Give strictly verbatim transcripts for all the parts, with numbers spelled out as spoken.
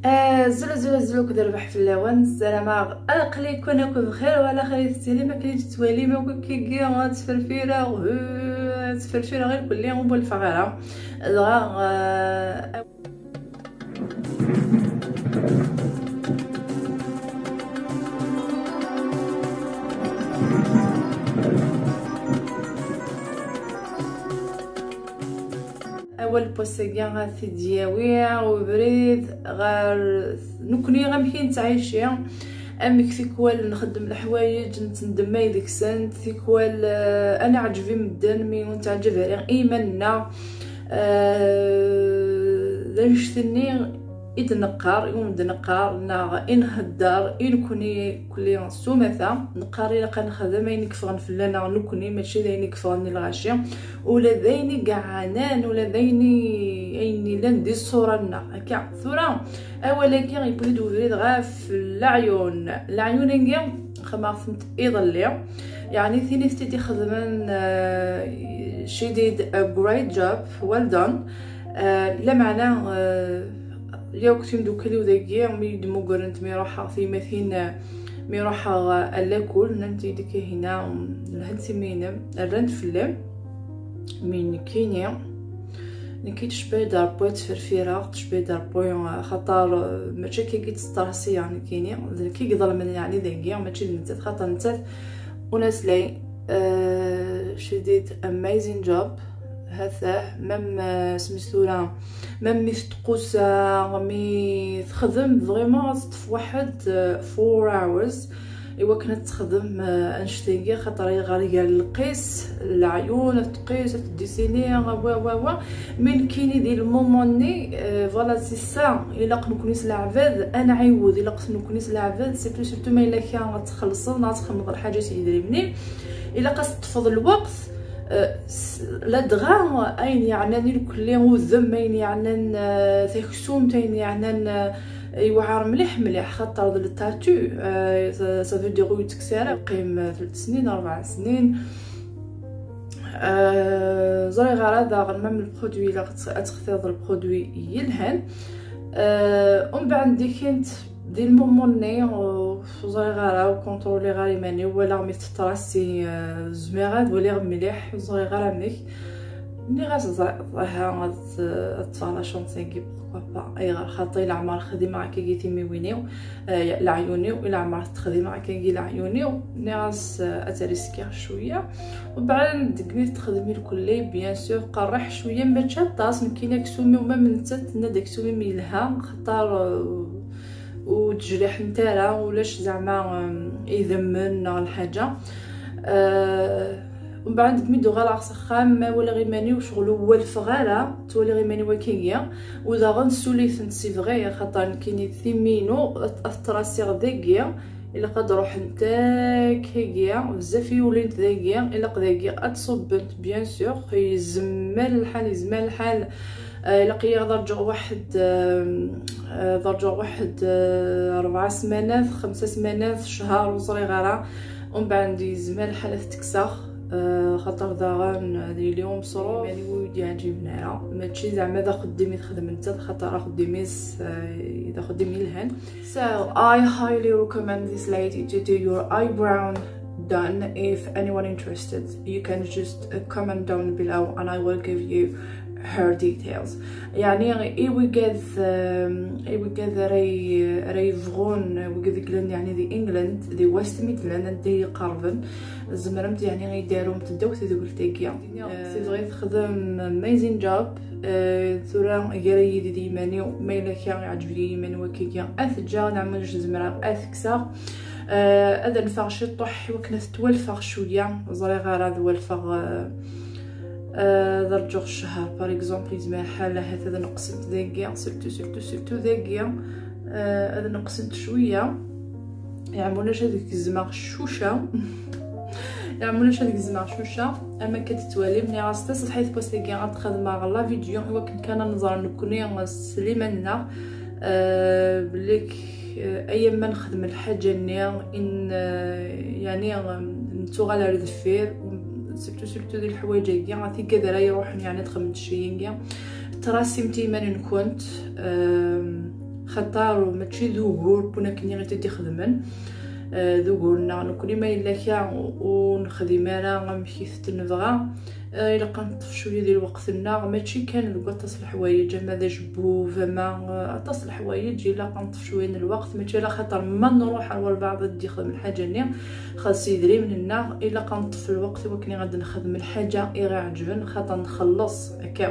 Azul, azul, azul, akked rrbeḥ fell-awen. Ssarameɣ aql-iken akk bxir, wala xir i tettili, ma akken i tettwalim akk akkagi, ttferfireɣ, hu, ttferfireɣ irkelli, ur welfeɣ ara. Dɣa, eh, awal n wass-agi ad t-id-yawi ubrid ɣer nekni, amek i nettɛici, amek tikwal nxeddem leḥwayeǧ nettendemmay deg-sent, tikwal, eh, ad neɛǧeb i medden mi ur nettɛeǧǧib ara i iman-nneɣ. Eh, d annect-nni i d-neqqar, i wen-d-neqqar, neɣ i nhedder, i nekni kulli s umata, neqqar ilaq ad nexdem ayen i yeffɣen fell-aneɣ nekni, mačči d ayen i yeffɣen i lɣaci, ula d ayen i yeɛnan, ula d ayen i, ayen yellan di ṣṣura-nneɣ. Akka, tura, awal-agi yewwi-d ubrid ɣef leɛyun. Leɛyun-agi, xedmeɣ-tent iḍelli. Yeɛni, tin i t-id-ixedmen, eh, she did a great job, well done. Eh, lameɛna, eh, yakk timdukal-iw dagi, mi d-mmugrent, mi ruḥeɣ tiyemmatin, eh, mi ruḥeɣ, eh, ar lakul, nnant-iyi-d: "Kahina, mm, lhant imi-inem, rrant fell-am." Mi nekkini, nekki tecba-yi-d Rebbi ad ttferfireɣ, tecba-yi-d Rebbi, eh, xaṭer, eh, mačči akka i d-tettṛasi, yeɛni, nekkini, d nekk i iḍelmen, yeɛni, dagi, mačči d nettat, xaṭer nettat, honestly, eh, she did amazing job. Hatah, même, eh, smis tura, même mi tettqusa, mi texdem, vraiment, ad teṭṭef waḥed, eh, four hours i wakken ad texdem, eh, annect-agi, xaṭer ayɣer gar lqis, leɛyun, ad tqis, ad tdisini, wa, wa, wa. Mi nekkini di lmuman-nni, eh, voilà, c'est ça, ilaq nekni s leɛbad ad nɛiwed, ilaq nekni s leɛbad, surtout, surtout ma yella kra ad txellṣeḍ neɣ ad txedmeḍ lḥaǧa s yidrimen-im, ilaq ad s-teṭṭfeḍ lweqt, eh, s-, ladɣa ayen yeɛnan irkelli, udem, ayen yeɛnan, eh, taksumt, ayen yeɛnan, eh, yewɛer mliḥ, mliḥ, xaṭer d le tatou, eh, ça, ça veut dire ur yettekkes ara, yeqqim, eh, telt snin, rebɛa snin. Eh, ẓriɣ ara daɣen, même le produit, ilaq ad t-, ad textireḍ le produit yelhan. Eh, umbeɛd dikint, di lmuman-nni, ur ẓriɣ ara, ur contrôliɣ ara iman-iw, walaɣ mi tettṛasi, eh, zmireɣ ad waliɣ mliḥ, ur ẓriɣ ara amek. Nniɣ-as: "Ẓ-, ẓriha ad, ad ṭṭfeɣ la chance-agi, pourquoi pas, ayɣer?" Xaṭi leɛmer xdimeɣ akkagi timiwin-iw, eh, leɛyun-iw, i leɛmer texdimeɣ akkagi leɛyun-iw. Nniɣ-as, eh, ad triskiɣ cwiya. Umbeɛd degmi texdem irkelli, bien sûr, qerriḥ cwiya, mačči aṭas, nekkini aksum-iw, ma nettat tenna-d aksum-im yelha, xaṭer, eh, ur d-jliḥent ara, ulac zeɛma, em, idammen neɣ lḥaǧa. Eh, umbeɛd, mi d-uɣaleɣ s axxam, ma walaɣ iman-iw ccɣel ur walfeɣ ara, ttwaliɣ iman-iw akkagi, u daɣen tessulli-tent si bɣi, axaṭer nekkini timi-inu ad, ad t-trasiɣ dagi, ilaq ad ruḥent akkagi, bezzaf i ulint dagi, ilaq dagi ad ṣubbent, bien sûr, yezmer lḥal, yezmer lḥal, eh, ilaq-iyi ad rǧuɣ waḥed, eh, eh, ad rǧuɣ waḥed, eh, rebɛa smanat, xemsa smanat, ccher, ur ẓriɣ ara. Umbeɛd yezmer lḥal ad t-kkseɣ, eh, xaṭer daɣen ad yili umesruf. Iman-iw ur yi-d-yeɛǧiben ara. Mačči zeɛma d axeddim i texdem nettat, xaṭer axeddim-is, eh, d axeddim yelhan. So, I highly recommend this lady to do your eyebrow done. If anyone interested, you can just, uh, comment down below and I will give you her details. يعني, i wigad, um, i wigad ara y-, ara yebɣun, wigad i yellan, يعني, di England, di West Midland, anda i yi-qerben, tzemremt, يعني, ad yi-d-tarumt ddaw tedwilt-agi. Tebɣi texdem amazing job, uh, tura gar-iyi d yiman-iw, ma yella kra iɛǧeb-iyi yiman-iw akkagi, ad t-ǧǧeɣ, neɣ ma zemreɣ ad t-kkseɣ. Eh, ad nfeɣ ciṭuḥ i wakken ad t-walfeɣ cwiya. Ẓriɣ ara ad walfeɣ, eh, eh, ad rǧuɣ ccher, par exemple, yezmer lḥal ahat ad neqsent dagi, surtout, surtout, surtout dagi, eh, ad neqsent cwiya. Yeɛmulac ad gezmeɣ cuca. Yeɛmulac ad gezmeɣ cuca. Am akka d-tettwalim, nniɣ-as taṣebḥit n wass-agi ad xedmeɣ la vidéo i wakken kan ad nẓer nekkni s liman-nneɣ, eh, belli k-, eh, ay ma nexdem lḥaǧa-nni, in, eh, yeɛni, em, nettuɣal ar deffir, surtout, surtout di leḥwayeǧ-agi, tigad ara iruḥen, yeɛni ad xedment cci-agi. Trasimt iman-nkent, em, Xaṭer mačči d ugur n wakken i t-id-ixedmen. Eh, d ugur-nneɣ nekkni, ma yella kra ur nexdim ara amek i t-nebɣa, eh, ilaq ad neṭṭef cwiya di lweqt-nneɣ, mačči kan deg waṭas n leḥwayeǧ, ama d acebbub, ama, eh, aṭas n leḥwayeǧ, ilaq ad neṭṭef cwiya n lweqt, mačči ala xaṭer ma nruḥ ar walbeɛḍ ad d-ixdem lḥaǧa-nni, xas idrimen-nneɣ, ilaq ad neṭṭef lweqt i wakken ad nexdem lḥaǧa i ɣ-iɛeǧben, xaṭer nxelleṣ akka.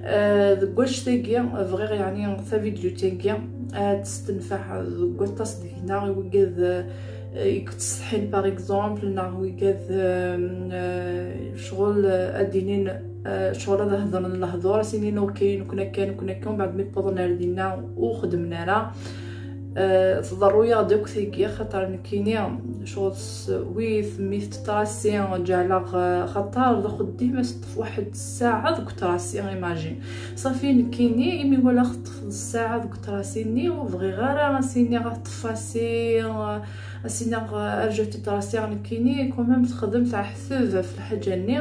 Eh, deg wannect-agi, bɣiɣ, yeɛni, tavidyut-agi ad testenfeɛ deg waṭas deg-neɣ i wigad, eh, i yettsetḥin, par exemple, neɣ wigad, eh, eh, ccɣel, eh, ad d-inin, eh, ccɣel ad hedren lehdur, ad s-inin: "Ok, nekkni akka, nekkni akka", umbeɛd mi wwḍen ar dinna ur xeddmen ara. Eh, tḍerru-yaɣ-d akk tagi, xaṭer nekkini ccɣel s wif mi teṭṭrasi ǧeɛleɣ, eh, xaṭer d axeddim ad teṭṭef waḥed ssaɛa deg uṭrasi, imagine. Ṣafi nekkini imi walaɣ teṭṭef ssaɛa deg uṭrasi-nni, ur bɣiɣ ara ad s-iniɣ ad teṭṭef asi, eh, ad s-iniɣ, eh, arǧu ad teṭṭrasi, nekkini quand même texdem teɛteb ɣef lḥaǧa-nni.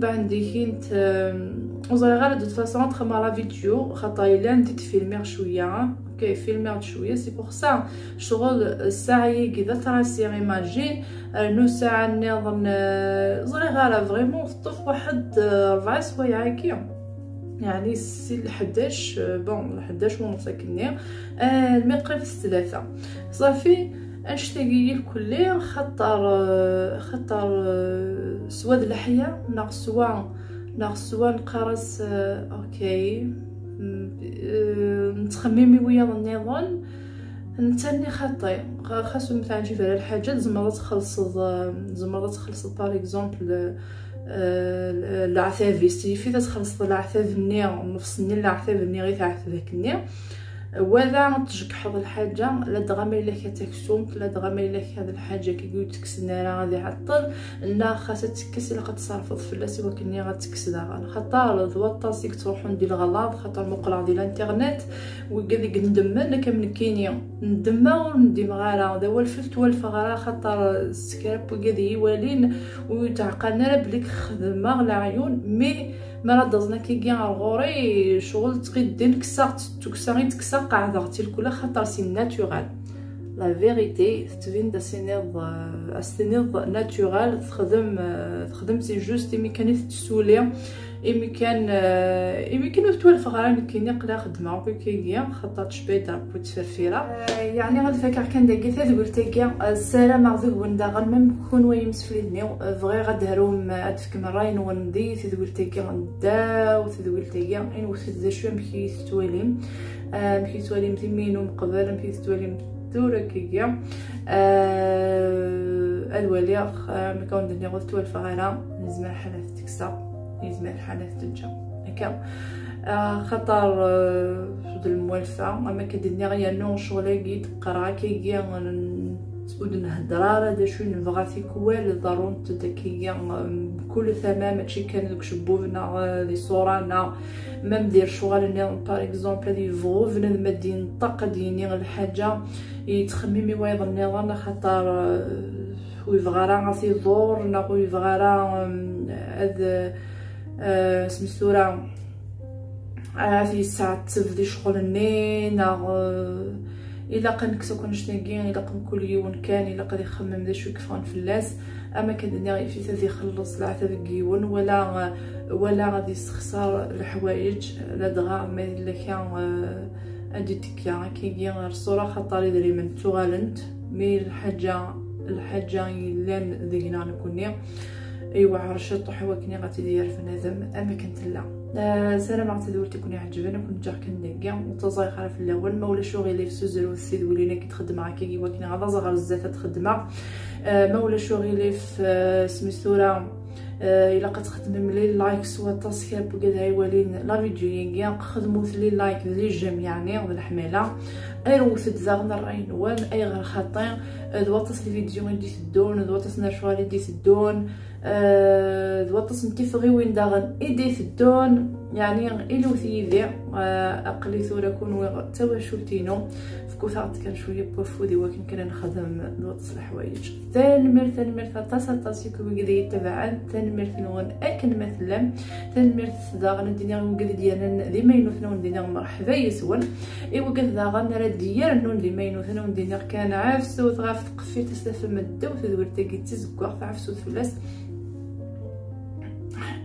Beɛd ikint, eh, ur ẓriɣ ara de toute façon ad xedmeɣ la vidéo, xaṭer yella anda i d-filmiɣ cwiya. Ok, filmiɣ-d cwiya, c'est pour ça. Ccɣel ssaɛa-agi d aṭrasi, imagine, rnu ssaɛa nniḍen, eh, ẓriɣ ara vraiment teṭṭef waḥed, eh, rebɛa swayeɛ-agi. Yeɛni si lḥdac, eh, bon, lḥdac u nneṣ akkenni, eh, almi qrib s tlata. Ṣafi, annect-agi irkelli, xaṭer, eh, xaṭer, eh, swa d leḥya, neɣ swa, neɣ swa neqqar-as, eh, ok, mm, eh, nettxemmim i wiyaḍ nniḍen, nettanni xaṭi. Xa-, xas ur m-teɛǧib ara lḥaǧa, tzemreḍ ad txellṣeḍ, eh, tzemreḍ ad txellṣeḍ, par exemple, eh, eh, leɛtab-is, yif-it ad txellṣeḍ leɛtab-nni, nnefṣ-nni n leɛtab-nni i teɛteb akkenni. Wala ad tjegḥeḍ lḥaǧa, ladɣa ma yella kra d taksumt, ladɣa ma yella kra d lḥaǧa i ur tekksen ara ad iɛeṭṭel, neɣ xas ad tekkes, ilaq ad tserfeḍ fell-as i wakken ad tekkes daɣen. Xaṭer d waṭas i yettruḥun di leɣlaḍ, xaṭer muqleɣ di l'internet, wigad i yendemmen, akka am nekkini, ndemmeɣ ur ndimeɣ ara, d awal f-, ur ttwalfeɣ ara, xaṭer s kra n wigad i yi-walin, ur yetɛeqqalen ara belli xedmeɣ leɛyun, mais mi ara d-aẓen akkagi ar ɣur-i, ccɣel ttɣiddin, kkseɣ-tt, d tukksa i d-kkseɣ, qeɛdeɣ-tt irkelli, xaṭer c'est naturel. La vérité tettbin-d, ad s-tiniḍ, euh, ad s-tiniḍ naturel, texdem, euh, texdem, c'est juste imi kan i tettessuli, imi kan, euh, imi kan ur ttwalfeɣ ara nekkini, aql-i xeddmeɣ akkagi, xaṭer tecba-yi-d Rebbi ttferfireɣ. Euh, yeɛni ad fakeɣ kan dagi tadwilt-agi, euh, ssarameɣ deg-wen daɣen, même kunwi imsefliden-iw, euh, bɣiɣ ad d-tarum, euh, ad d-tefkem ṛṛay-nwen di tadwilt-agi, ddaw tadwilt-agi, i nwet-d d acu, amek i tettwalim, euh, amek i tettwalim timmi-inu meqbel, amek i tettwalim tura akkagi. Euh, ad waliɣ, euh, amek awen-d-nniɣ ur ttwalfeɣ ara, yezmer lḥal ad t-kkseɣ, yezmer lḥal ad t-ǧǧeɣ. Akka, ah, xaṭer, ah, d lemwalfa, am akka d-nniɣ, yernu ccɣel-agi d-qqareɣ akkagi, n-, ur d-nhedder ara d acu i nebɣa, tikwal ḍerrunt-d akkagi, mm, mkul tama, mačči kan deg ucebbub neɣ, ah, di ṣṣura neɣ même di lecɣal-nniḍen, par exemple, ad yebɣu bnadem ad d-yenṭeq, ad d-yini lḥaǧa yettxemmim i wayeḍ nniḍen, axaṭer, ah, ur yebɣi ara ad t-iḍurr, neɣ ur yebɣi ara, mm, ad, eh, smis tura, eh, ad t-yesɛetteb di ccɣel-nni, neɣ, eh, ilaq ad nekkes akk annect-agi, ilaq mkul yiwen kan, ilaq ad ixemmem d acu i yeffɣen fell-as. Am akken d-nniɣ, yif-it ad ixelleṣ leɛtab n yiwen, wala, wala ad yessexṣar leḥwayeǧ, ladɣa ma yella kra, eh, ad d-itekka akkagi ar ṣṣura, xaṭer idrimen ttuɣalen-d, mi lḥaǧa, lḥaǧa yellan deg-neɣ nekkni, iweɛṛ ciṭuḥ i wakken ad tt-id-yerr bnadem am akken tella. Ah, ssarameɣ tadwilt i ken-iɛeǧben, ad ken-ǧǧeɣ kan dagi, ur ttaẓayeɣ ara fell-awen. Ma ulac uɣilif, suzrut tidwilin-agi d-xeddmeɣ akkagi, i wakken ad aẓeɣ ɣer zdat ad xeddmeɣ. Ah, ma ulac uɣilif, ah, smis tura, ah, ilaq ad txedmem les likes s waṭas, kra n wigad ay walin la vidéo-agi, xedmut les likes d les j'aime, yeɛni d leḥmala. Rwet-d daɣen ṛṛay-nwen, ayɣer xaṭi, ah, d waṭas n les vidéos i d-iteddun, d waṭas n lecɣal i d-iteddun. Eh, d waṭas n tiffɣiwin daɣen i d-iteddun, yeɛni ilewt yid-i. Eh, aql-i tura kunwi d tawacult-inu, fkut-aɣ-d kan cwiya n wafud i wakken kan ad nexdem d waṭas n leḥwayeǧ. Tanemmirt, tanemmirt aṭas, aṭas i wigad i yi-ttabaɛen, tanemmirt-nwen akken ma tellam, tanemmirt daɣen ad d-iniɣ i wigad i d-yernan d imaynuten, ad wen-d-iniɣ merḥba yes-wen. I wigad daɣen ara d-yernun d imaynuten, ad wen-d-iniɣ kan ɛefsut ɣef tqeffilt, ad s-tafem ddaw tedwirt-agi d tizeggaɣt, ɛefsut fell-as.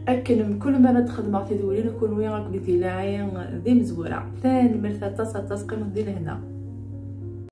Akken mkul mi ara d-xedmeɣ tidwilin, kunwi akk di laɛi d imezwura. Tanemmirt aṭas, aṭas, qqimet di lehna.